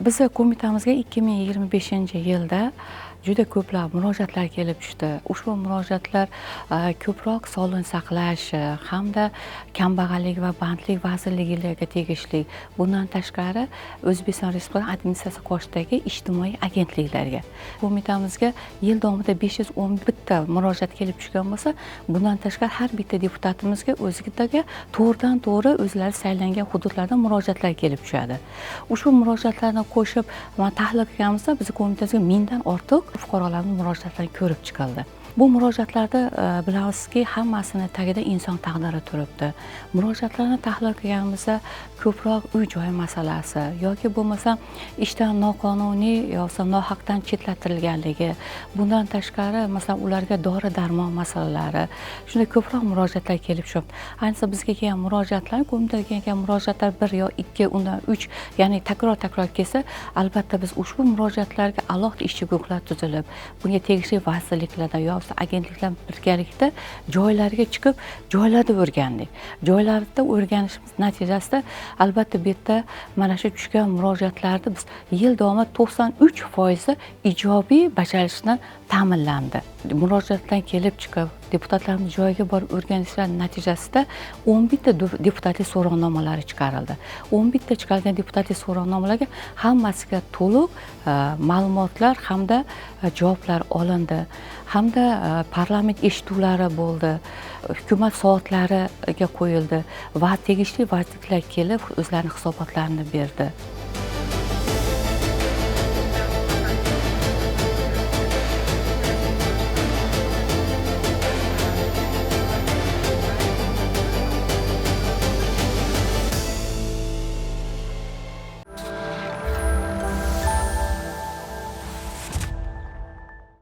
Bizni qo'mitamizga 2025-yilda juda ko'plab murojaatlar kelib tushdi. Ushbu murojaatlar ko'proq sog'liqni saqlash hamda kambag'allik va bandlik vazirligiga tegishli. Bundan tashqari, O'zbekiston Respublikasi administratsiya qoshidagi ijtimoiy agentliklarga. Qo'mitamizga yil davomida 511 ta murojaat kelib tushgan bo'lsa, bundan tashqari har bitta deputatimizga o'zidagi to'g'ridan to'g'ri o'zlari saylangan hududlardan murojaatlar kelib tushadi. Ushbu murojaatlarni qo'shib tahlil qilganimizda, bizni qo'mitamizga 1000dan ortiq fuqarolarning murojaatlari ko'rib chiqildi. Bu murojaatlarda bilamizki, hammasini tagida inson taqdiri turibdi. Murojaatlarni tahlil qilganimizda, ko'proq uy joy masalasi yoki bo'lmasa ishdan noqonuniy yoki nohaqdan chetlatilganligi, bundan tashqari, masalan, ularga dori darmon masalalari, shunday ko'proq murojaatlar kelib tushyapti. Ayniqsa, bizga kelgan murojaatlar, qo'mitaga kelgan murojaatlar bir yo ikki, undan uch, ya'ni takror takror kelsa, albatta biz ushbu murojaatlarga alohida ishchi guruhlar tuzilib, bunga tegishli vazirliklardan yo agentliklar birgalikda joylarga chiqib, joylarda o'rgandik. Joylarda o'rganishimiz natijasida, albatta, bu yerda mana shu tushgan murojaatlarni biz yil davomida 93 foizi ijobiy bajarishni ta'minlandi. Murojaatdan kelib chiqib, deputatlarimiz joyiga borib o'rganishlar natijasida 11 ta deputatlik so'rovnomalari chiqarildi. 11 ta chiqarilgan deputatlik so'rovnomalarga hammasiga to'liq ma'lumotlar hamda javoblar olindi hamda parlament eshituvlari bo'ldi, hukumat soatlariga qo'yildi va tegishli vazirliklar kelib, o'zlarini hisobotlarini berdi.